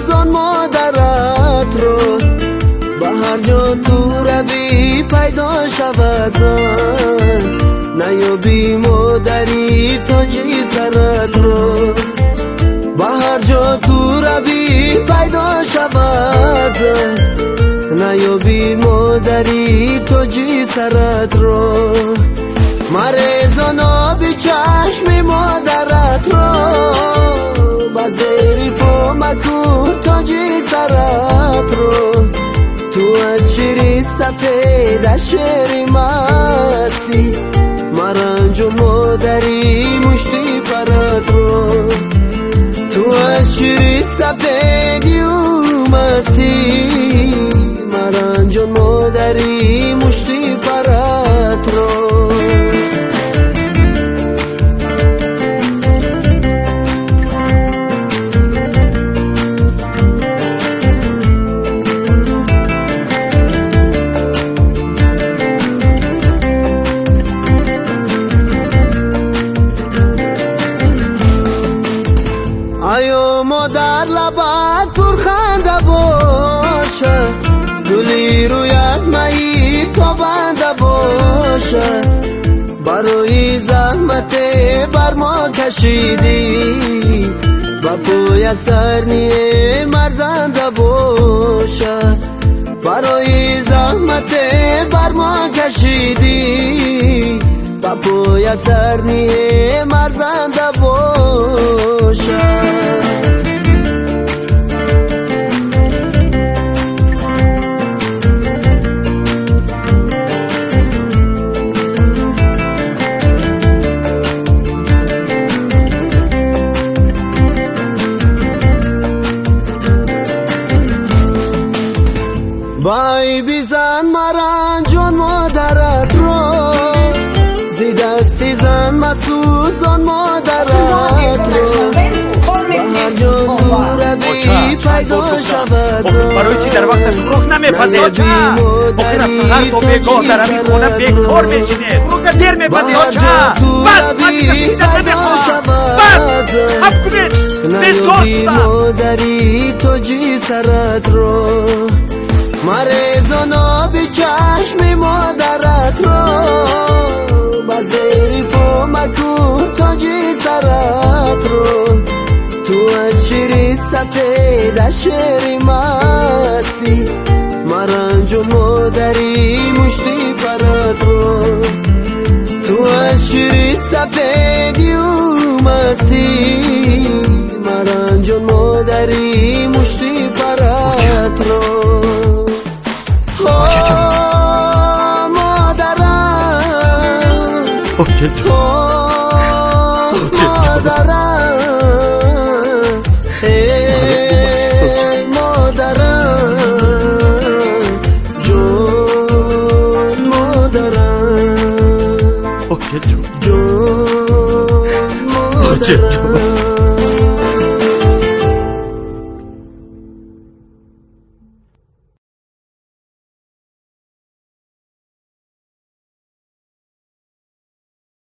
Масӯзон модарат ро, ба ҳар ҷо ту равӣ пайдо шавад зан, наёбӣ модари тоҷи сарат ро, ба ҳар ҷо ту равӣ пайдо шавад зан, наёбӣ модари тоҷи сарат ро, марезон оби чашми модарат ро, ба зери по макун тоҷи сарат ро, ту аз шири сафед аз шери мастӣ, маранҷон модари мушти парат ро, ту аз шири сафедию мастӣ, маранҷон модари мушти парат ро. Айо модар, лабат пурханда бошад, гули рӯят майи тобанда бошад, барои заҳмате бар мо кашидӣ, ба поя сарние марзанда бошад, барои заҳмате бар мо кашидӣ, ба поя сарние марзанда бошад. Ба айби зан маранҷон модарат ро, зи дасти зан масӯзон модарат ро, ба ҳар ҷо ту равӣ пайдо шавад. Барои чӣ дар вақташ хӯрок намепазед, оча? Охир аз саҳар то бегоҳ дар ҳамин хона бекор мешинед, хӯрока дер мепазед, оча. Бас, ман дига шунида намехоҳам, бас, хаб кунед, безор шудам. Модари тоҷи сарат ро, марезон оби чашми модарат ро, ба зери по макун тоҷи сарат ро, ту аз шири сафед аз шери мастӣ, маранҷон модари мушти парат ро, ту аз шири сафедию мастӣ, маранҷон модари мушти парат ро. Очаҷон. Модарам. Очаҷон.